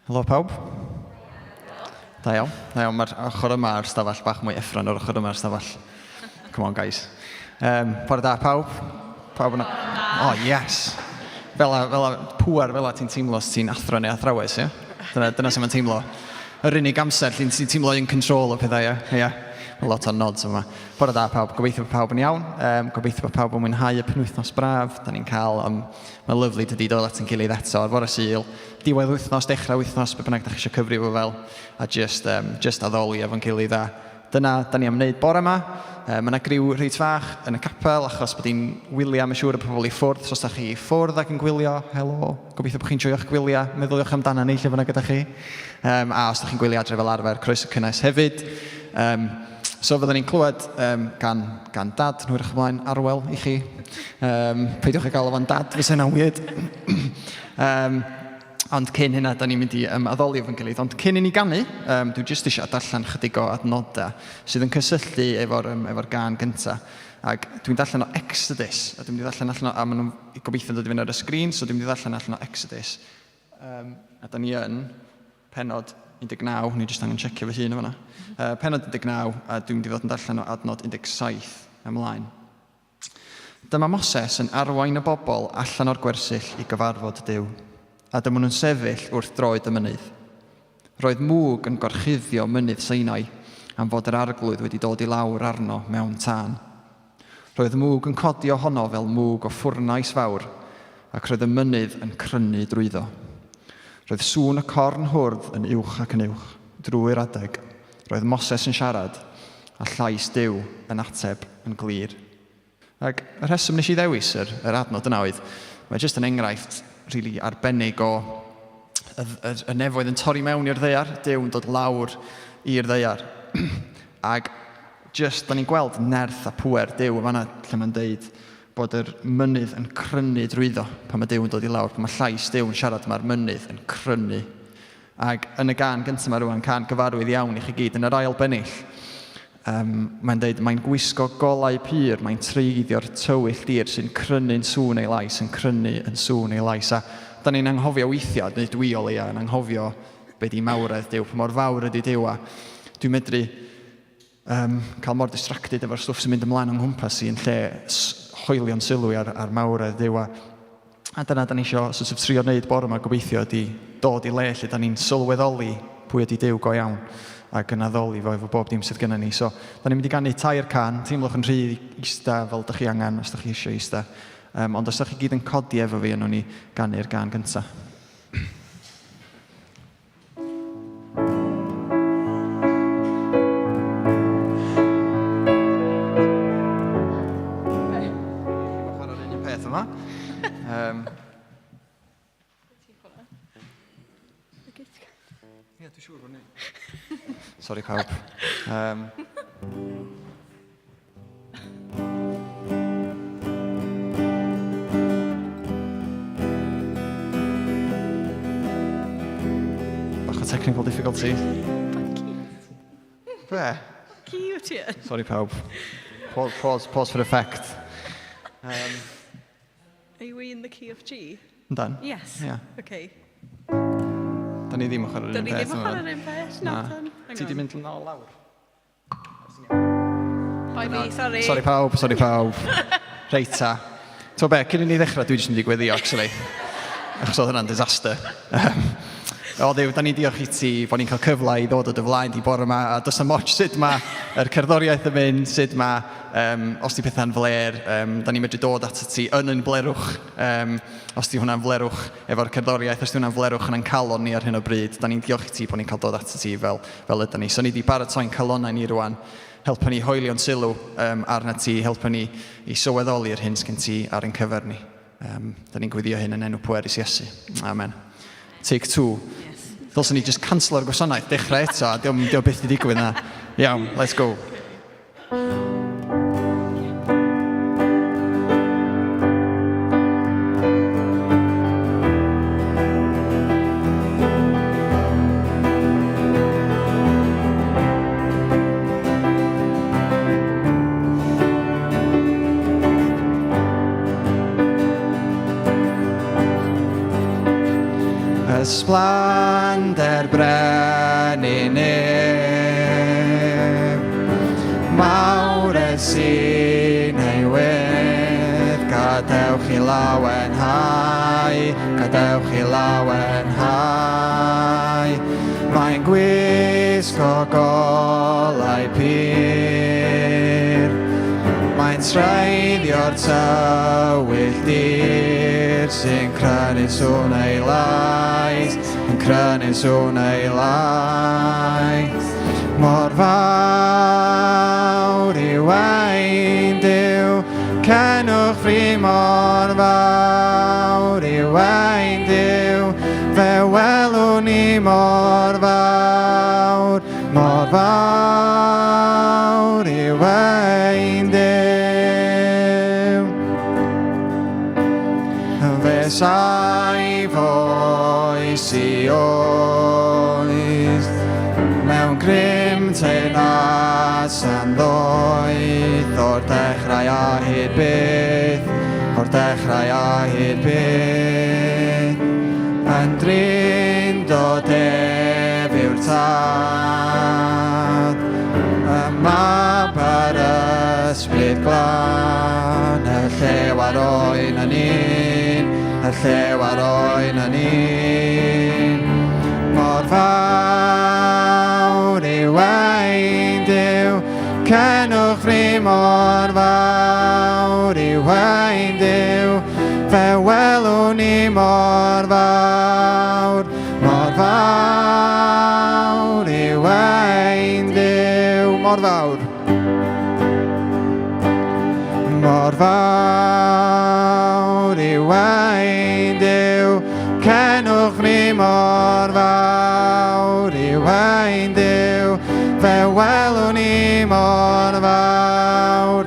Helo pawb. Da iawn. Da iawn, mae'r ochr yma o'r stafell bach mwy effro na'r ochr yma o'r stafell. Come on, guys. Um, bore da pawb. Pawb yna. Oh, yes. Fel a, fel a, pŵer fel a ti'n teimlo os ti'n athro neu athrawes, ie? Dyna, dyna sy'n mae'n teimlo. Yr unig amser lle ti'n teimlo in control o pethau, ie? Ie. Mae lot o nods yma. Bore da pawb. Gobeithio bod pawb yn iawn. Um, gobeithio bod pawb yn mwynhau y penwythnos braf. Da ni'n cael, um, mae'n lyflu dydy dod at yn gilydd eto ar fore Sul. Diwedd wythnos, dechrau wythnos, be bynnag da chi eisiau cyfri fo fel, a just, um, just addoli efo'n gilydd. A dyna da ni am wneud bore yma. Mae yna griw reit fach yn y capel, achos bod hi'n wyliau, mae'n siŵr y pobl i ffwrdd, so os da chi i ffwrdd ac yn gwylio, helo, gobeithio bod chi'n joio'ch gwyliau, meddyliwch amdano ni lle bynnag ydych chi. Um, a os da chi'n gwylio adre fel arfer, croeso cynnes hefyd. Um, so fyddwn ni'n clywed um, gan, gan dad, nhw hwyrach ymlaen, Arwel i chi. Um, peidiwch â galw fo'n dad, fysa hynna'n weird. Um, ond cyn hynna, da ni'n mynd i um, addoli efo'n gilydd. Ond cyn i ni ganu, um, dwi jyst eisiau darllen chydig o adnodau sydd yn cysylltu efo'r um, efo gân gyntaf. Ac dwi'n darllen o Exodus, a dwi'n mynd i ddarllen allan o, a maen nhw'n gobeithio'n dod i fyny ar y sgrin, so dwi'n mynd i ddarllen allan o Exodus. Um, a da ni yn penod 19, ni jyst angen checio fy hun o fanna. Penod 19, a dwi'n mynd i fod yn darllen o adnod 17 ymlaen. Dyma Moses yn arwain y bobl allan o'r gwersyll i gyfarfod Duw, a dyma nhw'n sefyll wrth droed y mynydd. Roedd mwg yn gorchuddio mynydd Sinai, am fod yr Arglwydd wedi dod i lawr arno mewn tân. Roedd mwg yn codi ohono fel mwg o ffwrnais fawr, ac roedd y mynydd yn crynu drwyddo. Roedd sŵn y corn hwrdd yn uwch ac yn uwch, drwy'r adeg. Roedd Moses yn siarad, a llais Duw yn ateb yn glir. Ac y rheswm nes i ddewis yr, yr adnod yna oedd, mae jyst yn enghraifft rili really arbennig o y, y, y nefoedd yn torri mewn i'r ddaear, Duw yn dod lawr i'r ddaear. Ac jyst, da ni'n gweld nerth a pŵer Duw yn fanna lle mae'n deud bod yr mynydd yn crynu drwyddo pan mae Duw yn dod i lawr, pan mae llais Duw yn siarad, mae'r mynydd yn crynu. Ac yn y gân gyntaf yma rwan, cân gyfarwydd iawn i chi gyd, yn yr ail bennill, um, mae'n dweud, mae'n gwisgo golau pur, mae'n treiddio'r tywyll dir sy'n crynu'n sŵn ei lais, yn crynu yn sŵn ei lais. A da ni'n anghofio weithiau, neu dwi o leia, yn anghofio be di mawredd Duw, pa mor fawr ydy Duw, a dwi'n medru um, cael mor distracted efo'r stwff sy'n mynd ymlaen o'n nghwmpas i yn lle hoelio'n sylw i ar, ar mawredd Duw. A, a dyna da ni eisiau sort of, trio wneud bore yma gobeithio ydy dod i le lle da ni'n sylweddoli pwy ydy Duw go iawn ac yn addoli fo efo bob dim sydd gennym ni. So, da ni'n mynd i ganu tair can, teimlwch yn rhydd ista fel da chi angen os da chi eisiau ista. Um, ond os da chi gyd yn codi efo fi, yno ni ganu'r gan gyntaf. Peth yma. Um, Ie, dwi'n siŵr bod ni. Sorry pawb. Um, Bach o technical difficulty. Be? Cute ti. Sorry pawb. Pause, pause, pause for effect. Um, Are we in the key of G? Yndan. Yes. Yeah. Okay. Da ni ddim ochr yr un peth. Da ni ddim ochr yr un peth, Nathan. Ti di mynd nôl lawr? Bye fi, sorry. Sorry pawb, sorry pawb. Reit ta. Ti'n be, cyn i ni ddechrau, dwi jyst yn mynd i gweddio, actually. Achos oedd hwnna'n disaster. O Dduw, da ni'n diolch i ti bod ni'n cael cyfle i ddod o dy flaen di bore yma, a does 'na'm ots sut mae yr cerddoriaeth yn mynd, sut mae, um, os di pethau'n fler, um, da ni'n medru dod at ti yn yn blerwch, um, os di hwnna'n flerwch efo'r cerddoriaeth, os di hwnna'n flerwch yn ein calon ni ar hyn o bryd, da ni'n diolch i ti bod ni'n cael dod at ti fel, fel ydan ni. So ni di baratoi'n calonnau ni rwan, helpa ni hoelio'n sylw um, arna ti, helpa ni i sylweddoli'r hyn sgen ti ar ein cyfer ni. Um, da ni'n gweddio hyn yn enw pwerus Iesu. Amen. Take two. Yes. Ddylswn ni just cancelo'r gwasanaeth, dechrau eto, a diolch, diolch byth di digwydd na. Iawn, let's go. Ysblander brenin ef. Mawr e sy'n ei wedd, gadewch i lawenhau, gadewch i lawenhau. Mae'n gwisgo golau pur, mae'n treiddio'r tywyll dir sy'n crynu sŵn ei lais, yn crynu sŵn ei lais. Mor fawr yw ein Duw, cenwch fri mor fawr yw ein Duw, fe welwn ni mor fawr, mor fawr yw ein Duw. Fe saif oes i oes, mewn grym teyrnas yn ddoeth, o'r dechrau a hyd byth, o'r dechrau a hyd byth. Yn drindod ef yw'r Tad, y Mab a'r Ysbryd Glân, y llew a'r oen yn un, y llew a'r oen yn un. Mor fawr yw ein Duw, cenwch fri mor fawr yw ein Duw, fe welwn ni mor fawr, mor fawr yw ein Duw, mor fawr. Mor fawr yw ein Duw, cenwch ni mor fawr yw ein Duw, fe welwn ni mor fawr,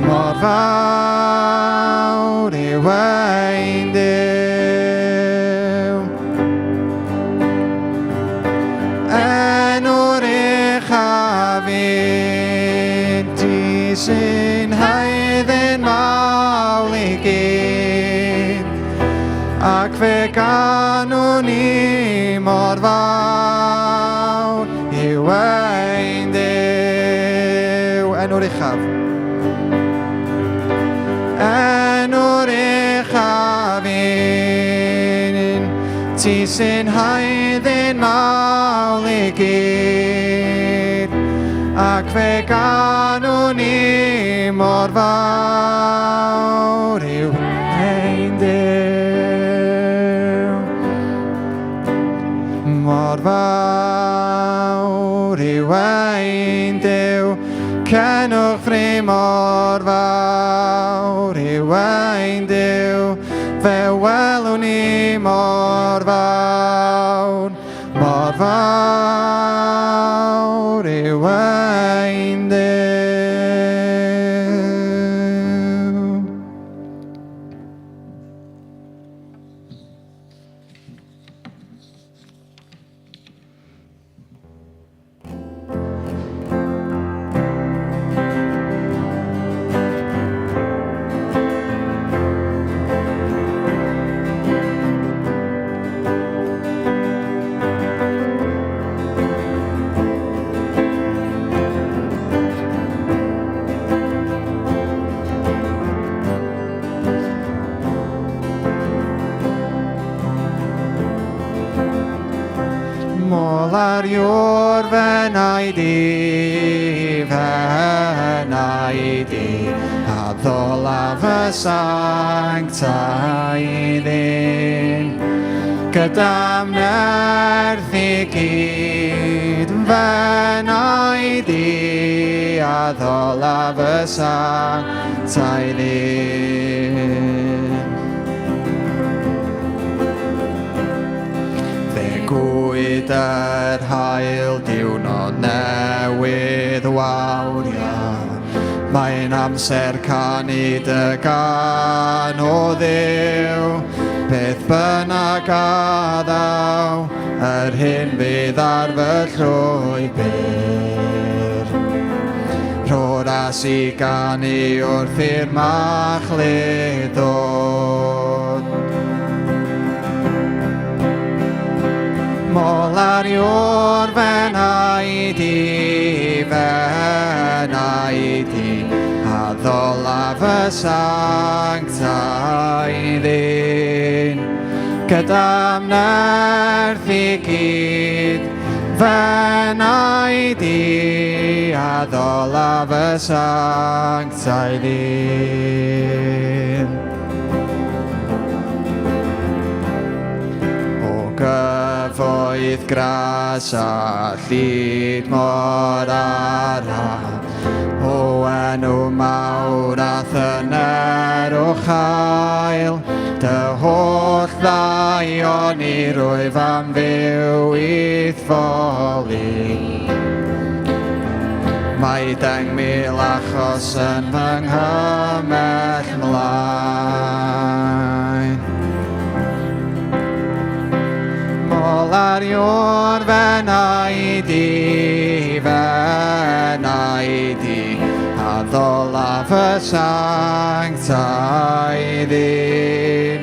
mor fawr yw ein Duw. Enw'r uchaf un, ti sy'n haeddu'n mawl i gyd, ac fe ganwn ni mor fawr yw ein Duw. Enw'r uchaf. Enw'r uchaf un, ti sy'n haeddu'n mawl i gyd, ac fe ganwn ni mor fawr yw ein Duw. Mor fawr yw ein Duw, cenwch fri mor fawr yw ein Duw, fe welwn ni mor fawr, mor fawr yw ein Duw. Mol ar yw'r fenaid i, fenaid i, a ddolaf y sanctaidd un. Gyda'm nerth i gyd, fenaid i, a ddolaf y sanctaidd un. Fe gwyd yr haul diwrnod newydd wawria. Mae'n amser canu dy gân o Dduw. Beth bynnag a ddaw, yr hyn fydd ar fy llwybr. Rho ras i ganu wrth i'r machlud ddod. Molariwr f'enaid i, f'enaid i, addolaf y sanctaidd un. Gyda'm nerth i gyd, f'enaid i, addolaf y sanctaidd un. O gyfoeth gras a llid mor araf, o enw mawr a thynerwch hael, dy holl ddaioni rwyf am fyw i'th foli. Mae 10,000 achos yn fy nghymell mlaen. Molariwr f'enaid i, f'enaid i, addolaf y sanctaidd un.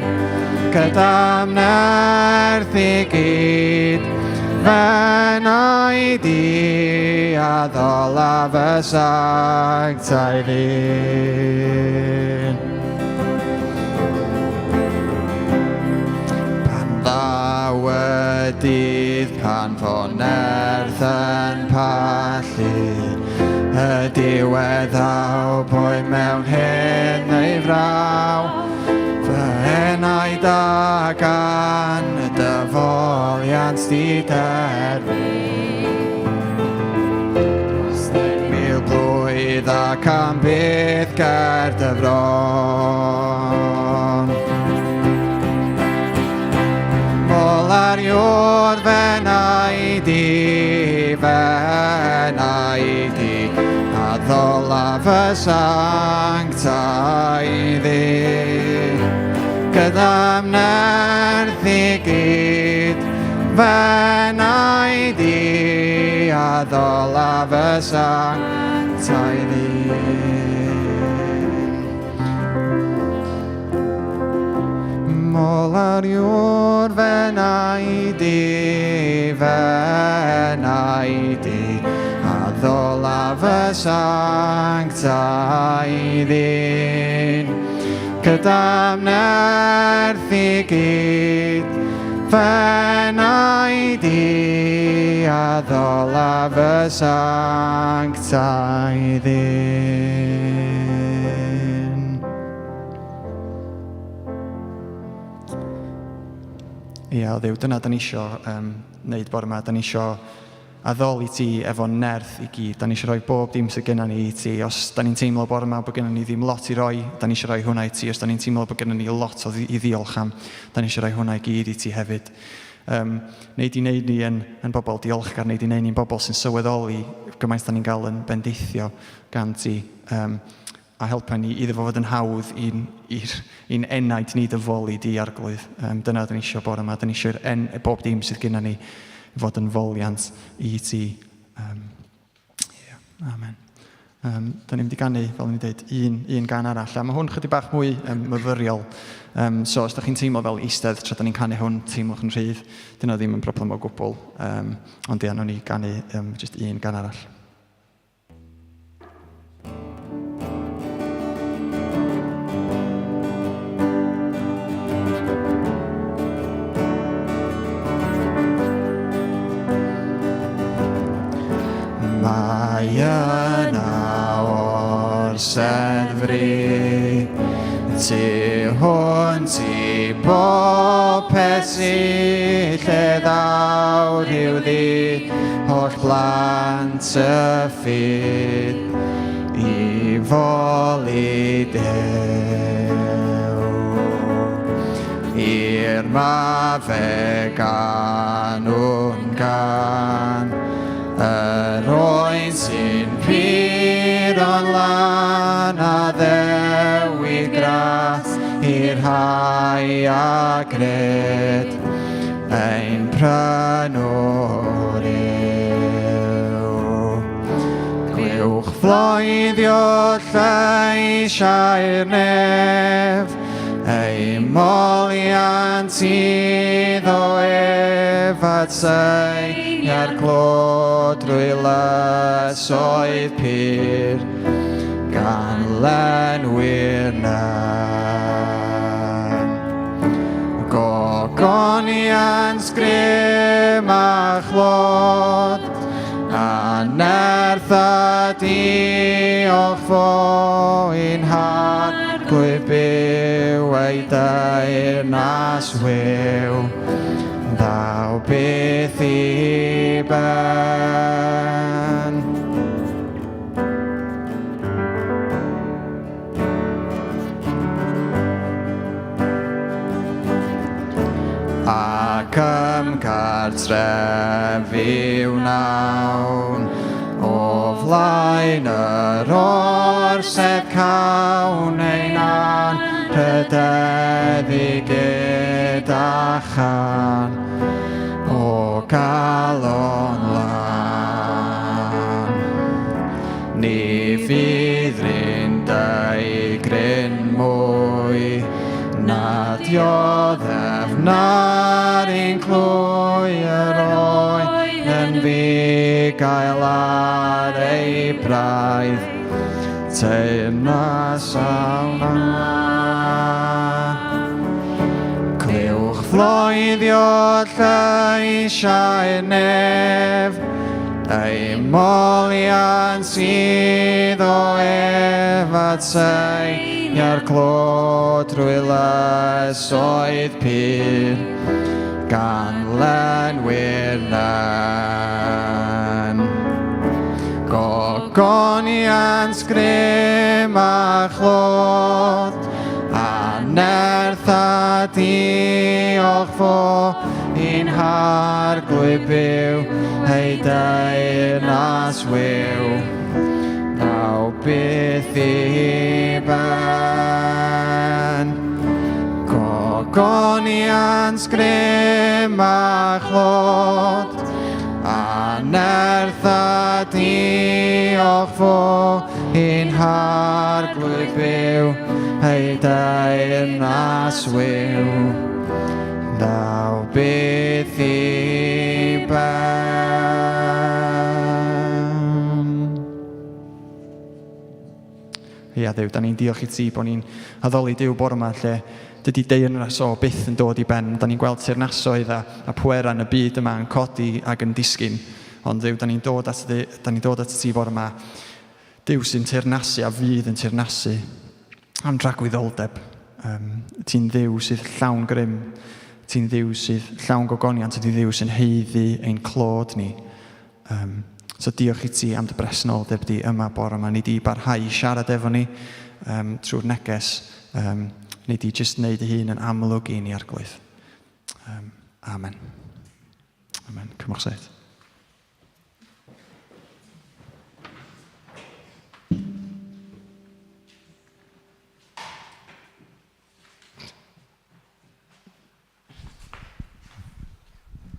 Gyda'm nerth i gyd, f'enaid i, addolaf y sanctaidd un. Pan ddaw y dydd, pan fo nerth yn pallu, y diwedd ddaw, pwy mewn hyn neu fraw, fy enaid a gan dy foliant di derfyn. Dros 10,000 blwydd ac am byth ger dy fron. Molariwr f'enaid i, f'enaid i, addolaf y sanctaidd un. Gyda'm nerth i gyd, f'enaid i, addolaf y sanctaidd un. Molariwr f'enaid i, f'enaid i, addolaf y sanctaidd un. Gyda'm nerth i gyd, f'enaid i, addolaf y sanctaidd un. Ia, o Dduw, dyna da ni isio wneud bore yma. Da ni isio addoli ti efo nerth i gyd. Da ni isio rhoi bob dim sydd gennym ni i ti. Os da ni'n teimlo bore yma bod gennym ni ddim lot i roi, da ni isio rhoi hwnna i ti. Os da ni'n teimlo bod gennym ni lot o i ddiolch am, da ni isio rhoi hwnna i gyd i ti hefyd. Neu di wneud ni yn bobl diolchgar, neu di wneud ni'n bobl sy'n sylweddoli gymaint da ni'n gael yn bendithio gan ti. A helpa ni iddo fo fod yn hawdd i'n enaid ni dy foli di, Arglwydd. Dyna da ni isio bore yma. Da ni isio i'r bob dim sydd gennym ni fod yn foliant i ti. Yeah, amen. Da ni'n mynd i ganu, fel ni'n dweud, un gan arall. A mae hwn chydig bach mwy myfyriol. So os da chi'n teimlo fel eistedd tra da ni'n canu hwn, teimlwch yn rhydd. Dyna ddim yn broblem o gwbl. Ond ia, nawn ni ganu just un gan arall. Mae yna orsedd fri, tu hwnt i bob peth sy lle ddaw rhyw ddydd, holl blant y ffydd i foli Duw. I'r ma fe ganwn gan, yr oen sy'n pur o'n lan a ddewi gras i'r rhai a gred ein prynwr yw. Glywch floeddio lleisiau'r nef, ei moliant iddo ef. ef atseinia'r clod drwy lysoedd pur gan lenwi'r nen. Gogoniant grym a chlod a nerth a diolch fo i'n Harglwydd byw ei deyrnas wiw ddaw byth i ben. Ac ymgartrefu wnawn o flaen yr orsedd cawn ein anrhydeddu gyda chan o galon lân. Ni fydd run deigryn mwy na dioddef na'r un clwy yr oen yn fugail ar ei braidd teyrnas a wna. Clywch floeddio lleisiau'r nef, ei moliant sydd o ef at seia'r clo drwy lysoedd pur, gan lenwi'r nen. Gogoniant grym a chlod, a nerth a diolch fo i'n Harglwydd byw, ei deyrnas wiw, ddaw byth i ben. Gogoniant grym a chlod, a nerth a diolch fo i'n Harglwydd byw, ei deyrnas wiw, ddaw byth i ben. Ia, Dduw, da ni'n diolch i ti bod ni'n addoli Duw bore yma lle dydy deyrnas o byth yn dod i ben. Da ni'n gweld teyrnasoedd a pwerau yn y byd yma yn codi ac yn disgyn. Ond Dduw, da ni'n dod at, da ni'n dod at ti bore yma. Duw sy'n teyrnasu a fydd yn teyrnasu am dragwyddoldeb. Ti'n Dduw sydd llawn grym. Ti'n Dduw sydd llawn gogoniant. Ti'n Dduw sy'n haeddu ein clod ni. So diolch i ti am dy bresenoldeb di yma bore yma. Ni di barhau i siarad efo ni trwy'r neges. Ni di jyst wneud dy hun yn amlwg i ni, Arglwydd. Amen. Amen. Cymwch sedd.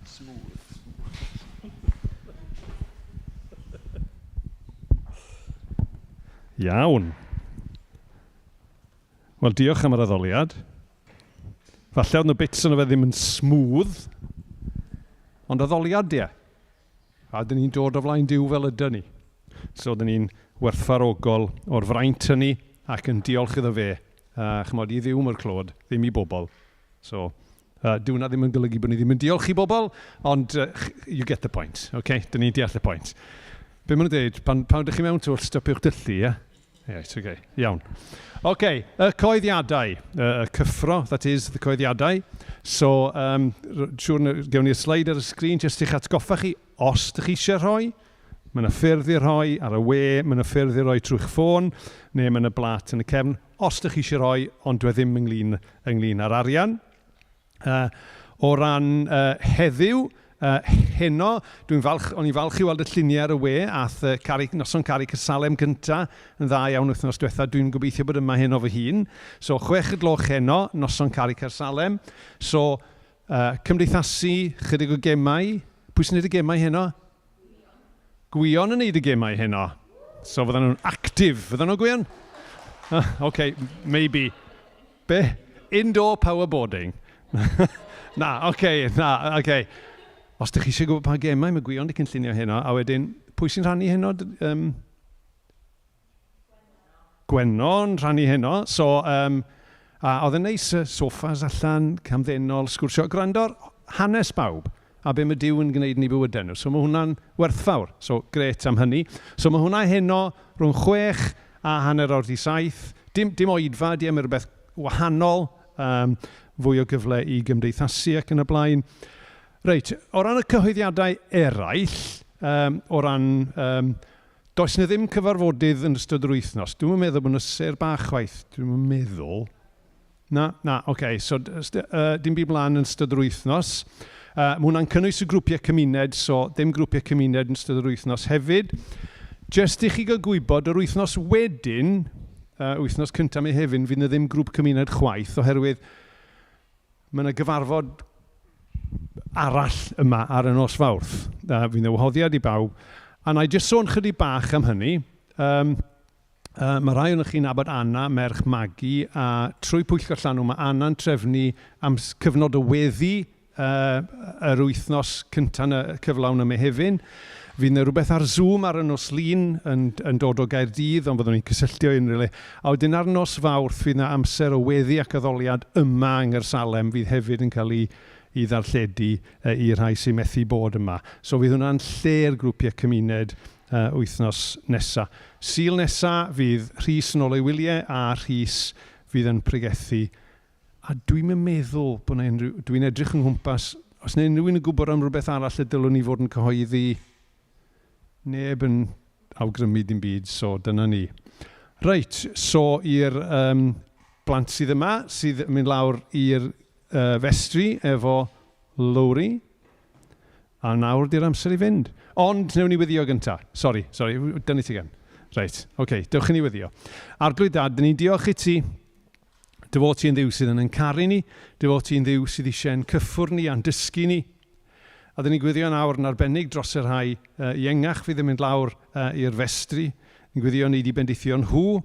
Smooth. Iawn. Wel, diolch am yr addoliad. Falle oedd nhw bits yno fe ddim yn smooth, ond addoliad ie. A dyn ni'n dod o flaen Duw fel ydyn ni. So dyn ni'n werthfarogol o'r fraint hynny ac yn diolch iddo fe. Chymod, i Dduw mae'r clod, ddim i bobl. So, dyw hwnna ddim yn golygu bod ni ddim yn diolch i bobl, ond you get the point, okay? Dyn ni'n deall y pwynt. Be maen nhw'n dweud, pan ydych chi mewn twll, stopiwch dyllu, ie? Right, okay, iawn. OK, y coeddiadau, y cyffro, that is, the coeddiadau. So, siŵr gewn ni'r sleid ar y sgrin, jyst i'ch atgoffa chi, os ydych chi eisiau rhoi, mae yna ffyrdd i rhoi ar y we, mae yna ffyrdd i roi trwy'ch ffôn, neu mae yna blat yn y cefn. Os ydych chi eisiau rhoi, ond dwi e ddim ynglyn, ynglyn â'r arian. O ran heddiw, heno, dwi'n falch, o'n i'n falch i weld y lluniau ar y we, ath Cari, noson Cari Casalem gynta yn dda iawn wythnos diwetha, dwi'n gobeithio bod yma heno fy hun. So, 6 y gloch heno, noson Cari Caersalem. So, cymdeithasu, chydig o gemau. Pwy sy'n neud y gemau heno? Gwion yn neud y gemau heno. So fyddan nhw'n active. Fyddan nhw, Gwion? OK, maybe. Be? Indoor powerboarding. Na, OK, na, OK. Os ydych chi eisiau gwybod pa gemau mae Gwion wedi cynllunio heno, a wedyn, pwy sy'n rhannu heno? Gwenno'n rhannu heno. So, a oedd yn neis, soffas allan, camddenol, sgwrsio, gwrando ar hanes bawb a be mae Duw yn gwneud yn eu bywydau nhw. So mae hwnna'n werthfawr. So grêt am hynny. So mae hwnna heno rhwng 6 a 6:30. Dim, dim oedfa, di am rhywbeth wahanol, fwy o gyfle i gymdeithasu ac yn y blaen. Reit, o ran y cyhoeddiadau eraill, o ran Does 'na ddim cyfarfodydd yn ystod yr wythnos. Dwi'm yn meddwl bod 'na sêr bach chwaith. Dwi'm yn meddwl. Na, na, oce. Okay. So, dim byd mlaen yn ystod yr wythnos. Mae hwnna'n cynnwys y grwpiau cymuned, so dim grwpiau cymuned yn ystod yr wythnos hefyd. Jyst i chi gael gwybod, yr wythnos wedyn, wythnos cyntaf Mehefin, fydd 'na ddim grŵp cymuned chwaith, oherwydd Mae yna gyfarfod arall yma ar y nos Fawrth. Fydd yna wahoddiad i bawb. A na i jyst sôn chydig bach am hynny. Mae rhai ohonoch chi'n nabod Anna, merch Magi, a trwy Pwyllgor Llanw mae Anna'n trefnu am cyfnod o weddi yr wythnos cyntaf yn y cyflawn ym Mehefin. Fydd yna rhywbeth ar Zoom ar y nos Lun yn, yn dod o Gaerdydd, ond fyddwn ni'n cysylltu o unrhyw le. A wedyn ar nos Fawrth fydd yna amser o weddi ac addoliad yma yng Nghaersalem fydd hefyd yn cael ei, ei ddarlledu i'r rhai sy'n methu bod yma. So fydd hwnna'n lle'r grwpiau cymuned wythnos nesa. Sul nesa fydd Rhys yn ôl o'i wyliau a Rhys fydd yn pregethu. A dwi'm yn meddwl bod 'na unrhyw... Dwi'n edrych yng nghwmpas, oes 'na unrhyw un yn gwybod am rywbeth arall y dylwn i fod yn cyhoeddi? Neb yn awgrymu dim byd, so dyna ni. Reit, so i'r um, blant sydd yma, sydd yn mynd lawr i'r festri efo Lowri, a nawr di'r amser i fynd. Ond, newn ni weddio gynta. Sori, sori, dyna ti gan. Reit, oce, okay, dewch i ni weddio. Arglwydd Dad, dyn ni'n diolch i ti Dy fod ti'n Dduw sydd yn ein caru ni, dy fod ti'n Dduw sydd eisiau ein cyffwrdd ni a'n dysgu ni. A dyn ni'n gweddio nawr yn arbennig dros y rhai iengach fydd yn mynd lawr i'r festri. Ni'n gweddio ni di bendithio nhw,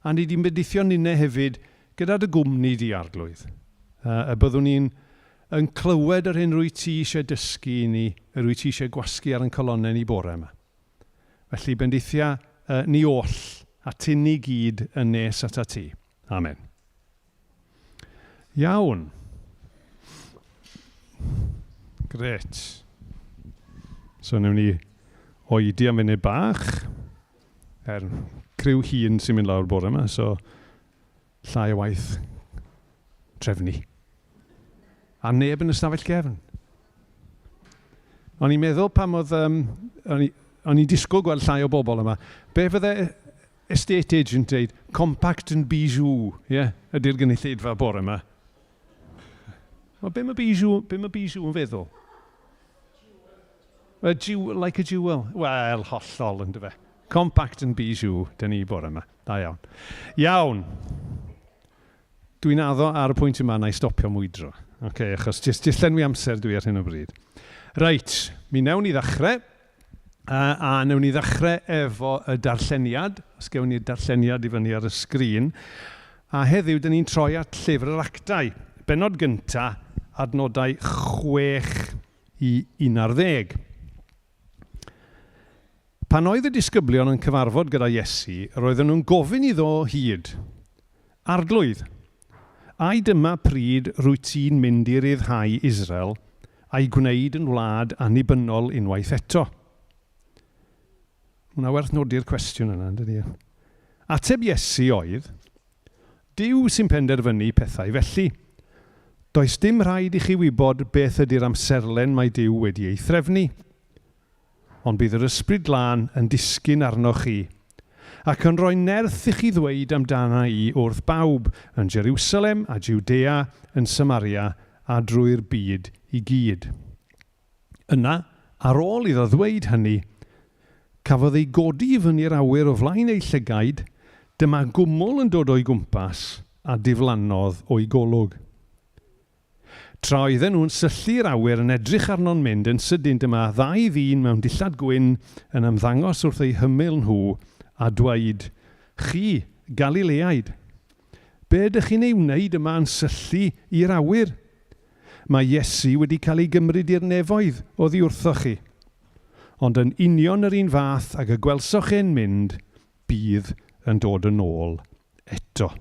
a ni di bendithio ninne hefyd gyda dy gwmni di, Arglwydd. Y byddwn ni'n yn clywed yr hyn rwyt ti eisiau dysgu i ni, yr wyt ti eisiau gwasgu ar ein colonnau ni bore yma. Felly bendithia ni oll, a tyn ni gyd yn nes atat ti. Amen. Iawn. Gret. So newn ni oedi am funud bach. Er, criw hun sy'n mynd lawr bore yma, so llai o waith trefnu. A neb yn y stafell gefn. O'n i'n meddwl pam oedd... o'n i'n disgwyl gweld llai o bobl yma. Be fydde estate agent dweud? Compact and bijou, ie? Yeah, ydy'r gynulleidfa bore yma. Wel, be mae bijou, be mae bijou yn feddwl? A jewel, like a jewel. Wel, hollol, ynddo fe. Compact and bijou, dyn ni bore yma. Da iawn. Iawn. Dwi'n addo ar y pwynt yma na i stopio mwydro. Ok, achos jyst, jyst llenwi amser dwi ar hyn o bryd. Reit, mi wnewn ni ddechrau. A wnewn ni ddechrau efo y darlleniad, os gewn ni'r darlleniad i fyny ar y sgrin. A heddiw, dyn ni'n troi at Llyfr yr Actau. Bennod gynta, adnodau 6 i 11. Pan oedd y disgyblion yn cyfarfod gyda Iesu, roedden nhw'n gofyn iddo o hyd, Arglwydd, ai dyma pryd rwyt ti'n mynd i ryddhau Israel a'i gwneud yn wlad annibynnol unwaith eto? Hwnna werth nodi'r cwestiwn yna, yn dydi? Ateb Iesu oedd, Duw sy'n penderfynu pethau felly. Does dim rhaid i chi wybod beth ydy'r amserlen mae Duw wedi ei threfnu. Ond bydd yr Ysbryd Glân yn disgyn arnoch chi, ac yn rhoi nerth i chi ddweud amdana i wrth bawb yn Jeriwsalem a Jwdea, yn Samaria a drwy'r byd i gyd. Yna, ar ôl iddo ddweud hynny, cafodd ei godi i fyny'r awyr o flaen eu llygaid, dyma gwmwl yn dod o'i gwmpas, a diflannodd o'u golwg. Tra oedden nhw'n syllu i'r awyr yn edrych arno'n mynd yn sydyn dyma ddau ddyn mewn dillad gwyn yn ymddangos wrth eu hymyl nhw a dweud, Chi, Galileaid, be ydych chi'n ei wneud yma yn syllu i'r awyr? Mae Iesu wedi cael ei gymryd i'r nefoedd oddi wrthoch chi. Ond yn union yr un fath ag y gwelsoch e'n mynd, bydd yn dod yn ôl eto.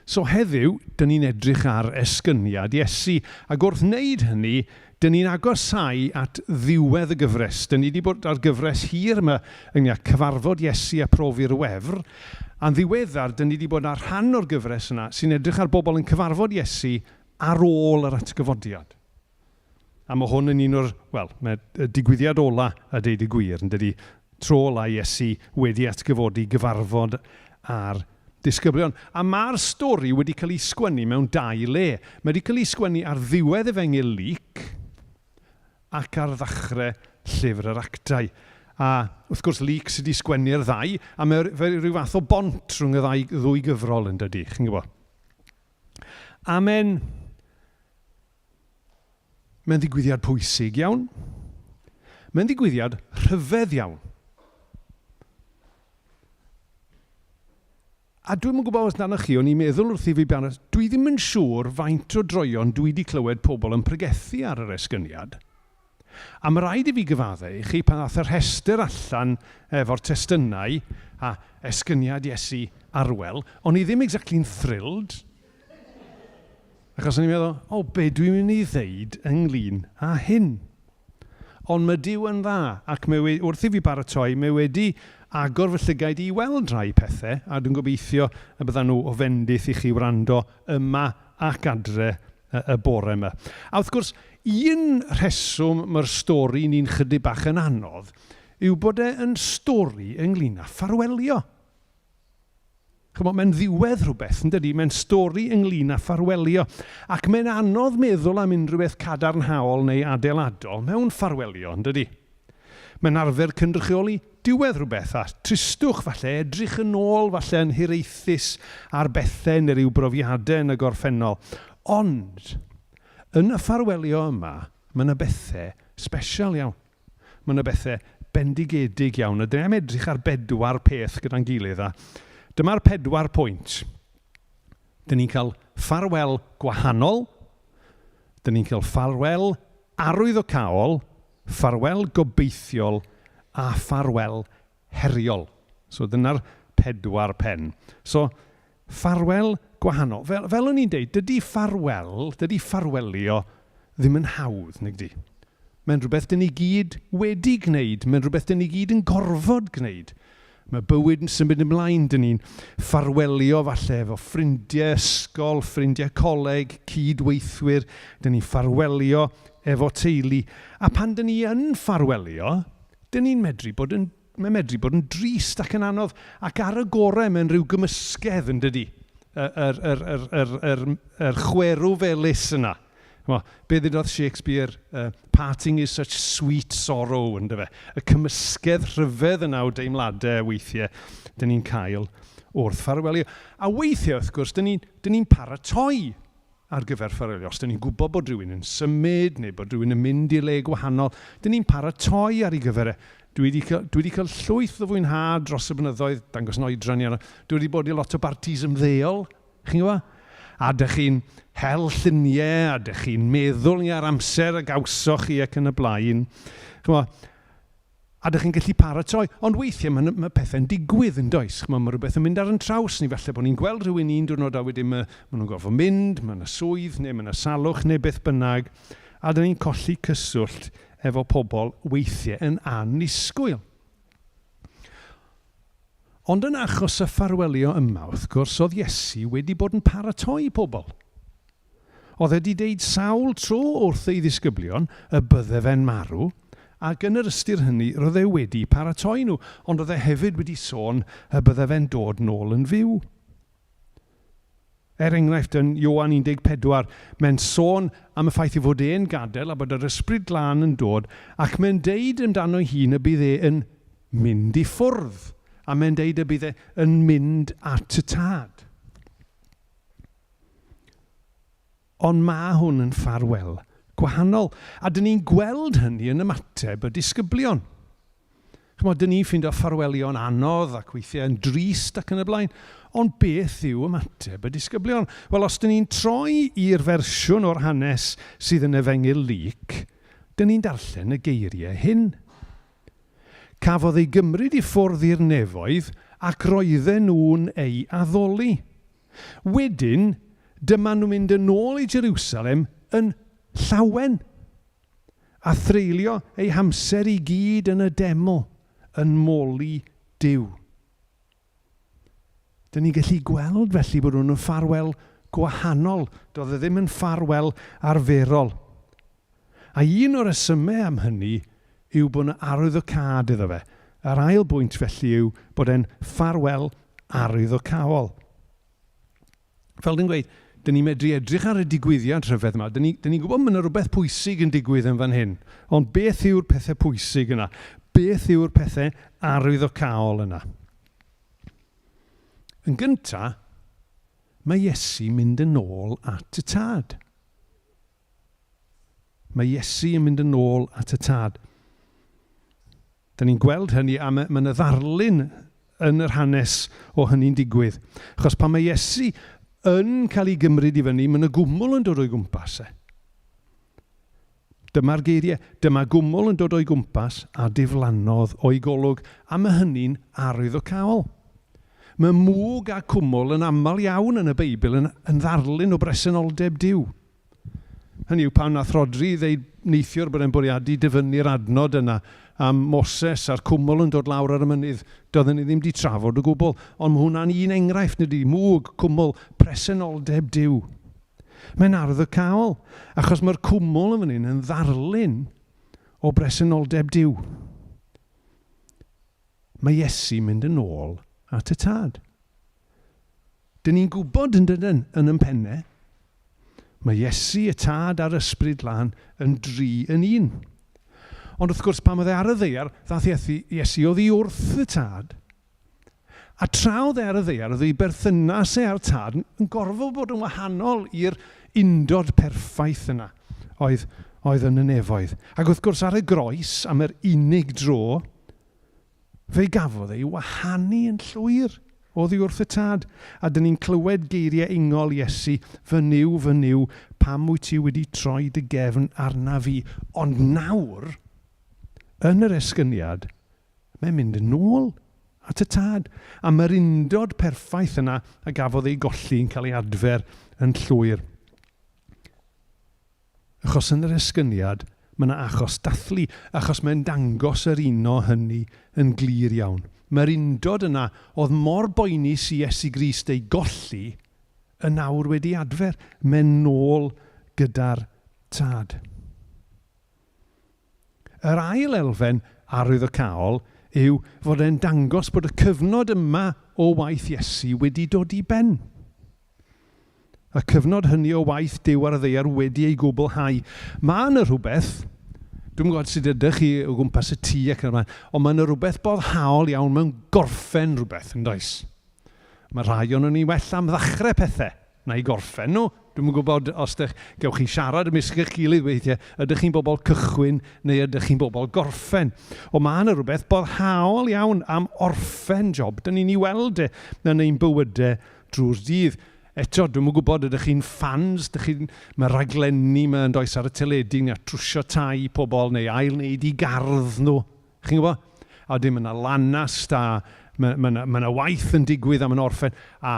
So heddiw, dyn ni'n edrych ar esgyniad Iesu, ac wrth wneud hynny, dyn ni'n agosáu at ddiwedd y gyfres. Dyn ni wedi bod ar gyfres hir yma ynglyn â cyfarfod Iesu a profi'r wefr, a'n ddiweddar, dyn ni wedi bod ar rhan o'r gyfres yna sy'n edrych ar bobl yn cyfarfod Iesu ar ôl yr atgyfodiad. A mae hwn yn un o'r, wel, mae y digwyddiad ola a deud y gwir, yn dydy, tro ola Iesu wedi atgyfodi gyfarfod â'r disgyblion. A mae'r stori wedi cael ei sgwennu mewn dau le. Mae wedi cael ei sgwennu ar ddiwedd Efengyl Luc ac ar ddechrau Llyfr yr Actau. A wrth gwrs Luc sydd wedi sgwennu'r ddau, a mae rhyw fath o bont rhwng y ddau, ddwy gyfrol yn dydy, chi'n gwybod. A mae'n Mae'n ddigwyddiad pwysig iawn. Mae'n ddigwyddiad rhyfedd iawn. A dwi'm yn gwybod os amdanoch chi, o'n i'n meddwl wrth i fi barat, dwi ddim yn siŵr faint o droeon dwi wedi clywed pobl yn pregethu ar yr esgyniad. A mae rhaid i fi gyfadde i chi, pan ddaeth y rhestr allan efo'r testunau a esgyniad Iesu Arwel, o'n i ddim exactly'n thrilled. Achos o'n i'n meddwl, o, be dwi'n mynd i ddeud ynglyn â hyn? Ond mae Duw yn dda, ac mae we, wrth i fi baratoi, mae wedi agor fy llygaid i weld rhai pethau, a dwi'n gobeithio y byddan nhw o fendith i chi wrando yma ac adre y, y bore yma. A wrth gwrs, un rheswm mae'r stori ni'n chydig bach yn anodd yw bod e yn stori ynglyn â ffarwelio. Chimod, mae'n ddiwedd rhywbeth, yn dydy? Mae'n stori ynglyn â ffarwelio. Ac mae'n anodd meddwl am unrhyw beth cadarnhaol neu adeiladol mewn ffarwelio, yn dydy? Mae'n arfer cynrychioli diwedd rhywbeth, a tristwch falle, edrych yn ôl falle yn hiraethus ar bethau neu ryw brofiadau yn y gorffennol. Ond, yn y ffarwelio yma, mae yna bethau sbesial iawn. Mae yna bethau bendigedig iawn, a dyn ni am edrych ar bedwar peth gyda'n gilydd, a dyma'r pedwar pwynt. Dyn ni'n cael ffarwel gwahanol, dyn ni'n cael ffarwel arwyddocaol, ffarwel gobeithiol a ffarwel heriol. So dyna'r pedwar pen. So, ffarwel gwahanol. Fel, fel o'n i'n deud, dydy ffarwel, dydy ffarwelio ddim yn hawdd, nag di? Mae'n rhywbeth dyn ni gyd wedi gwneud, mae'n rhywbeth dyn ni gyd yn gorfod gwneud. Mae bywyd yn symud ymlaen, dyn ni'n ffarwelio falle efo ffrindiau ysgol, ffrindiau coleg, cyd-weithwyr, dyn ni'n ffarwelio efo teulu. A pan dyn ni yn ffarwelio, Dyn ni'n medru bod yn, mae'n medru bod yn drist ac yn anodd, ac ar y gorau mae'n rhyw gymysgedd yn dydy? Yr, yr, yr, yr, yr, yr chwerw felys yna. Ch'mo, be ddudodd Shakespeare? Parting is such sweet sorrow, yndyfe? Y cymysgedd rhyfedd yna o deimladau weithiau dyn ni'n cael wrth ffarwelio. A weithiau, wrth gwrs, dyn ni'n ni paratoi ar gyfer ffarwelio. Os dyn ni'n gwybod bod rhywun yn symud neu bod rhywun yn mynd i le gwahanol, dyn ni'n paratoi ar ei gyfer e. Dwi wedi cael, dwi wedi cael llwyth o fwynhad dros y blynyddoedd, dangos yn oedran i arno. Dwi wedi bod i lot o bartis ymddeol, chi'n gwybod? A dych chi'n hel lluniau, a dych chi'n meddwl ni ar amser a gawsoch chi ac yn y blaen. Chymod, A dych chi'n gallu paratoi. Ond weithiau mae, mae pethau'n digwydd yn does. Chimod, mae rhywbeth yn mynd ar yn traws ni. Falle bod ni'n gweld rhywun un diwrnod a wedyn mae, maen nhw'n gorfod mynd, mae yna swydd neu mae yna salwch neu beth bynnag. A dyn ni'n colli cyswllt efo pobl weithiau yn annisgwyl. Ond yn achos y ffarwelio yma, wrth gwrs, oedd Iesu wedi bod yn paratoi pobl. Oedd e 'di deud sawl tro wrth ei ddisgyblion y bydde fe'n marw, ac yn yr ystyr hynny roedd e wedi paratoi nhw, ond oedd e hefyd wedi sôn y bydde fe'n dod nôl yn fyw. Er enghraifft, yn Ioan 14, mae'n sôn am y ffaith ei fod e'n gadael a bod yr Ysbryd Glân yn dod, ac mae'n deud amdano'i hun y bydd e yn mynd i ffwrdd, a mae'n deud y bydd e yn mynd at y Tad. Ond mae hwn yn ffarwel gwahanol, a dyn ni'n gweld hynny yn ymateb y disgyblion. Chymod, dyn ni'n ffindo ffarwelio'n anodd ac weithiau yn drist ac yn y blaen, ond beth yw ymateb y disgyblion? Wel, os dyn ni'n troi i'r fersiwn o'r hanes sydd yn Efengyl Luc, dyn ni'n darllen y geiriau hyn. Cafodd ei gymryd i ffwrdd i'r nefoedd ac roedden nhw'n ei addoli. Wedyn, dyma nhw'n mynd yn ôl i Jeriwsalem yn llawen. A threulio eu hamser i gyd yn y deml, yn moli Duw. Dyn ni'n gallu gweld felly bod hwn yn ffarwel gwahanol. Doedd e ddim yn ffarwel arferol. A un o'r resymau am hynny yw bod yna arwyddocâd iddo fe. Yr ail bwynt felly yw bod e'n ffarwel arwyddocaol. Fel dwi'n gweud, dyn ni'n medru edrych ar y digwyddiad rhyfedd yma. Dyn ni'n ni gwybod mae yna rhywbeth pwysig yn digwydd yn fan hyn. Ond beth yw'r pethau pwysig yna? Beth yw'r pethau arwyddocaol yna? Yn gyntaf, mae Iesu mynd yn ôl at y Tad. Mae Iesu yn mynd yn ôl at y Tad. Dyn ni'n gweld hynny a mae, mae yna ddarlun yn yr hanes o hynny'n digwydd. Achos pan mae Iesu yn cael ei gymryd i fyny, mae yna gwmwl yn dod o'i gwmpas e. Dyma'r geiriau, dyma gwmwl yn dod o'i gwmpas a diflannodd o'i golwg, a mae hynny'n arwyddocaol. Mae mwg a cwmwl yn aml iawn yn y Beibl yn, yn ddarlun o bresenoldeb Duw. Hynny yw, pan wnaeth Rhodri ddeud neithiwr bod e'n bwriadu dyfynnu'r adnod yna am Moses a'r cwmwl yn dod lawr ar y mynydd, doedden ni ddim 'di trafod o gwbl, ond mae hwnna'n un enghraifft, nid ydy? Mwg, cwmwl, presenoldeb Duw. Mae'n arwyddocaol, achos mae'r cwmwl yn fan hyn yn ddarlun o bresenoldeb Duw. Mae Iesu'n mynd yn ôl at y Tad. Dyn ni'n gwybod yn dydyn, yn yn penne, mae Iesu, y Tad a'r Ysbryd Glân yn dri yn un. Ond wrth gwrs, pan oedd e ar y ddaear, ddaeth Iesu, Iesu oddi wrth y Tad. A tra oedd e ar y ddaear, oedd ei berthynas e â'r Tad yn gorfod bod yn wahanol i'r undod perffaith yna oedd, oedd yn y nefoedd. Ac wrth gwrs, ar y groes, am yr unig dro, Fe gafodd ei wahanu yn llwyr oddi wrth y Tad, a dyn ni'n clywed geiriau ingol Iesu, Fy Nuw, fy Nuw, pam wyt ti wedi troi dy gefn arnaf fi? Ond nawr, yn yr esgyniad, mae'n mynd yn ôl at y Tad, a mae'r undod perffaith yna a gafodd ei golli yn cael ei adfer yn llwyr. Achos yn yr esgyniad, mae yna achos dathlu, achos mae'n dangos yr uno hynny yn glir iawn. Mae'r undod yna oedd mor boenus i Iesu Grist ei golli, yn awr wedi adfer. Mae'n nôl gyda'r Tad. Yr ail elfen arwyddocaol yw fod e'n dangos bod y cyfnod yma o waith Iesu wedi dod i ben. Y cyfnod hynny o waith Duw ar y ddaear wedi ei gwblhau. Mae yna rhywbeth, dwi'm yn gwybod sut ydych chi o gwmpas y tŷ ac yn y blaen, ond mae yna rhywbeth boddhaol iawn mewn gorffen rhywbeth, yn does? Mae rhai ohonon ni well am ddechrau pethau na'i gorffen nhw. Dwi'm yn gwybod os dych, gewch chi siarad ymysg eich gilydd weithiau, ydych chi'n bobl cychwyn neu ydych chi'n bobl gorffen? Ond mae yna rhywbeth boddhaol iawn am orffen job. Dyn ni'n ei weld e yn ein bywydau drwy'r dydd. Eto, dwi'm yn gwybod, ydych chi'n ffans? Dych chi'n... Mae rhaglenni 'ma yn does ar y teledu ynglŷn â trwsio tai pobl neu ail-wneud eu gardd nhw. Chi'n gwybod? A wedyn mae 'na lanast a mae, mae, 'na, mae 'na waith yn digwydd a mae'n orffen. A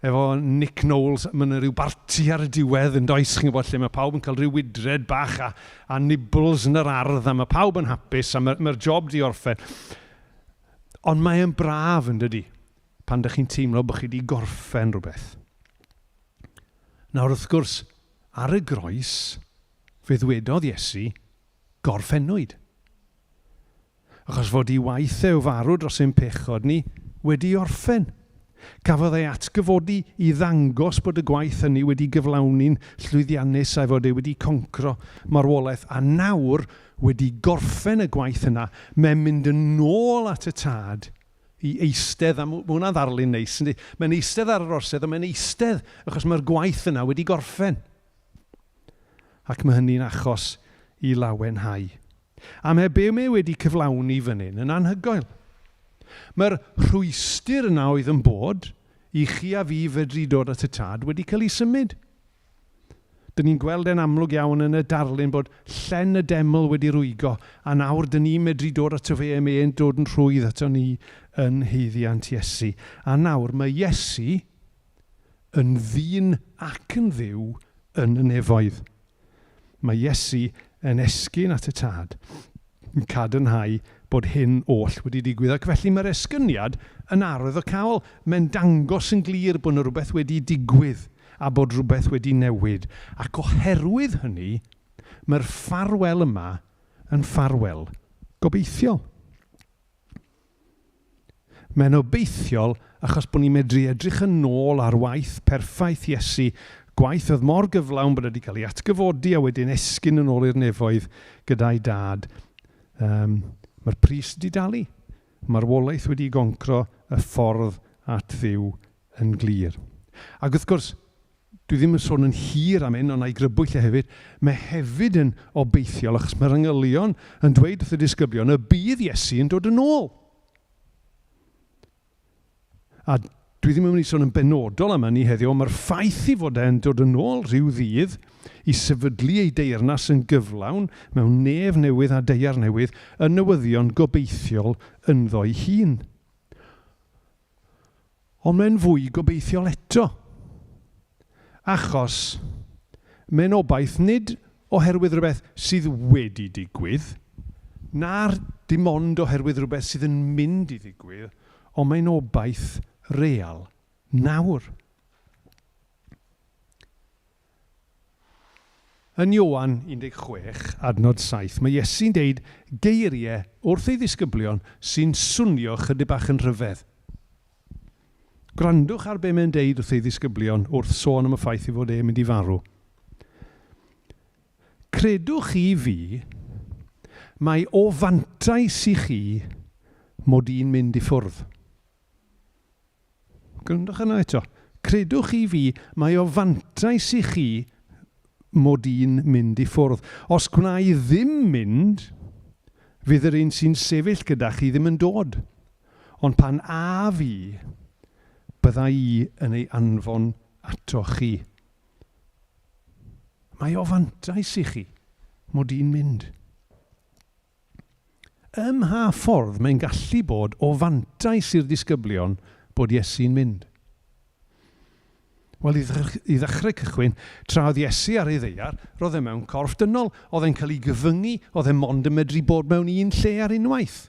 efo Nick Knowles, mae 'na ryw barti ar y diwedd yn does, chi'n gwybod, lle mae pawb yn cael rhyw wydred bach a, a nibbles yn yr ardd a mae pawb yn hapus a mae'r mae job 'di orffen. Ond mae e'n braf yn dydi? pan dych chi'n teimlo bod chi wedi gorffen rhywbeth. Nawr wrth gwrs, ar y groes, fe ddwedodd Iesu, gorffennwyd. Achos fod ei waith e o farw dros ein pechod ni wedi orffen. Cafodd ei atgyfodi i ddangos bod y gwaith hynny wedi gyflawni'n llwyddiannus a'i fod e wedi concro marwolaeth a nawr wedi gorffen y gwaith yna, mae'n mynd yn ôl at y Tad i eistedd, a mae hwnna'n ddarlun neis, yndi? Mae'n eistedd ar yr orsedd, ond mae'n eistedd achos mae'r gwaith yna wedi gorffen. Ac mae hynny'n achos i lawenhau. A mae be mae wedi cyflawni fan hyn yn anhygoel. Mae'r rhwystr yna oedd yn bod i chi a fi fedru dod at y Tad wedi cael ei symud. Dyn ni'n gweld e'n amlwg iawn yn y darlun bod llen y deml wedi rwygo, a nawr dyn ni'n medru dod ato fe a mae e'n dod yn rhwydd ato ni yn haeddiant Iesu. A nawr mae Iesu yn ddyn ac yn Dduw yn y nefoedd. Mae Iesu yn esgyn at y Tad, yn cadarnhau bod hyn oll wedi digwydd. Ac felly mae'r esgyniad yn arwyddocaol. Mae'n dangos yn glir bod yna rhywbeth wedi digwydd a bod rhywbeth wedi newid. Ac oherwydd hynny, mae'r ffarwel yma yn ffarwel gobeithiol. Mae'n obeithiol achos bod ni'n medru edrych yn ôl ar waith perffaith Iesu, gwaith oedd mor gyflawn bod e wedi cael ei atgyfodi a wedyn esgyn yn ôl i'r nefoedd gyda'i dad. Um, mae'r pris wedi dalu. Marwolaeth wedi goncro y ffordd at Dduw yn glir. Ac wrth gwrs, dwi ddim yn sôn yn hir am hyn, ond na i grybwyll e hefyd, mae hefyd yn obeithiol achos mae'r angylion yn dweud wrth y disgyblion y bydd Iesu yn dod yn ôl. A dwi ddim yn mynd i sôn yn benodol am hynny heddiw, ond mae'r ffaith i fod e'n dod yn ôl rhyw ddydd i sefydlu ei deyrnas yn gyflawn mewn nef newydd a daear newydd yn newyddion gobeithiol ynddo'i hun. Ond mae'n fwy gobeithiol eto. Achos mae'n obaith nid oherwydd rhywbeth sydd wedi digwydd, na'r dim ond oherwydd rhywbeth sydd yn mynd i ddigwydd, ond mae'n obaith real nawr. Yn Ioan 16, adnod 7, mae Iesu'n deud geiriau wrth ei ddisgyblion sy'n swnio chydig bach yn rhyfedd. Gwrandwch ar be mae'n deud wrth ei ddisgyblion wrth sôn am y ffaith ei fod e'n mynd i farw. Credwch chi fi, mae o fantais i chi mod i'n mynd i ffwrdd. Gwrandwch yna eto. Credwch chi fi, mae o fantais i chi mod i'n mynd i ffwrdd. Os gwna i ddim mynd, fydd yr un sy'n sefyll gyda chi ddim yn dod. Ond pan a fi, bydda i yn ei anfon ato chi. Mae o fantais i chi mod i'n mynd. Ym mha ffordd mae'n gallu bod o fantais i'r disgyblion bod Iesu'n mynd? Wel, i ddechrau cychwyn, tra oedd Iesu ar ei ddaear, roedd e mewn corff dynol, oedd e'n cael ei gyfyngu, oedd e mond yn medru bod mewn un lle ar unwaith.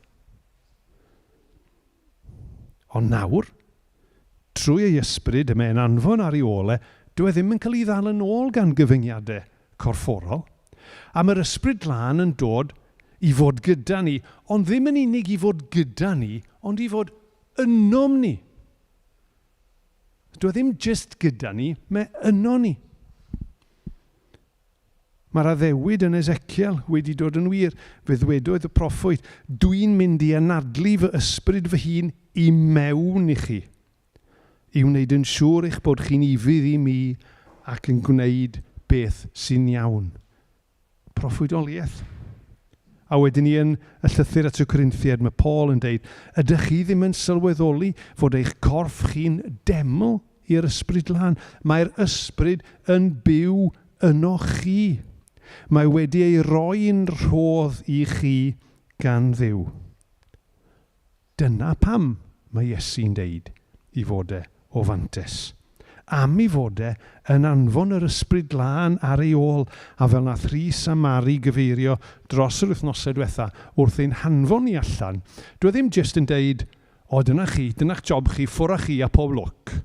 Ond nawr, trwy ei ysbryd y mae'n anfon ar ei ôl e, dyw e ddim yn cael ei ddal yn ôl gan gyfyngiadau corfforol. A mae'r Ysbryd Glân yn dod i fod gyda ni, ond ddim yn unig i fod gyda ni, ond i fod ynom ni. Dyw e ddim jyst gyda ni, mae yno ni. Mae'r addewid yn Ezeciel wedi dod yn wir. Fe ddwedodd y proffwyd, Dw i'n mynd i anadlu fy ysbryd fy hun i mewn i chi, i wneud yn siŵr eich bod chi'n ufudd i mi ac yn gwneud beth sy'n iawn. Proffwydoliaeth. A wedyn ni yn y llythyr at y Corinthiaid, mae Paul yn deud, ydych chi ddim yn sylweddoli fod eich corff chi'n deml i'r Ysbryd Glân? Mae'r Ysbryd yn byw yno chi. Mae wedi ei roi'n rhodd i chi gan Dduw. Dyna pam mae Iesu'n deud i fod e o fantes. Am i fod e yn anfon yr Ysbryd Glân ar ei ôl, a fel nath Rhys a Mari gyfeirio dros yr wythnosau dwetha wrth ein hanfon ni allan, dyw e ddim jyst yn deud, O, dyna chi, dyna'ch job chi, ffwr â chi a pob lwc.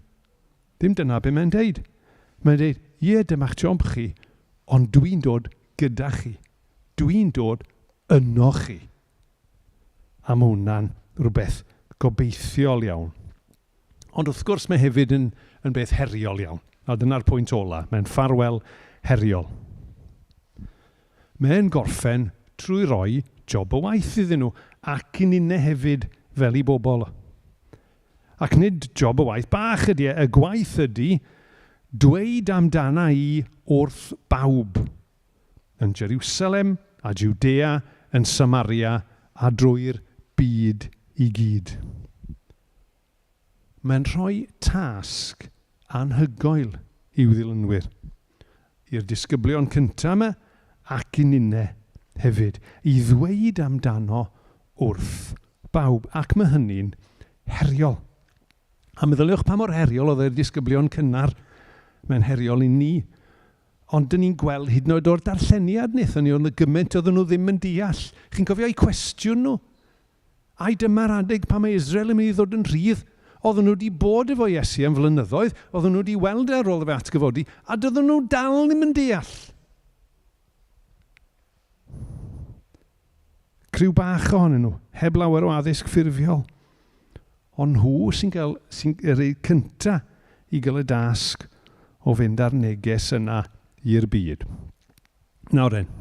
Ddim dyna be mae'n deud. Mae'n deud, ie, dyma'ch job chi, ond dwi'n dod gyda chi. Dwi'n dod yno chi. A mae hwnna'n rhywbeth gobeithiol iawn. Ond wrth gwrs mae hefyd yn, yn beth heriol iawn. A dyna'r pwynt ola. Mae'n ffarwel heriol. Mae'n gorffen trwy roi job o waith iddyn nhw ac i ninne hefyd fel i bobl. Ac nid job o waith bach ydy e, y gwaith ydy dweud amdana i wrth bawb. Yn Jerusalem a Jwdea, yn Samaria a drwy'r byd i gyd. Mae'n rhoi tasg anhygoel i'w ddilynwyr, i'r disgyblion cyntaf yma ac i ninne hefyd, i ddweud amdano wrth bawb, ac mae hynny'n heriol. A meddyliwch pa mor heriol oedd e'r disgyblion cynnar, mae'n heriol i ni. Ond dyn ni'n gweld hyd yn oed o'r darlleniad wnaethon ni, oedd yna gymaint oedden nhw ddim yn deall. Chi'n cofio eu cwestiwn nhw? Ai dyma'r adeg pan mae Israel yn mynd i ddod yn rhydd? Oedden nhw wedi bod efo Iesu am flynyddoedd, oedden nhw wedi weld e ar ôl iddo fe atgyfodi, a doedden nhw dal ddim yn deall. Criw bach ohonyn nhw, heb lawer o addysg ffurfiol. Ond nhw sy'n cael, sy'n yr ei cynta i gael y dasg o fynd â'r neges yna i'r byd. Nawr then,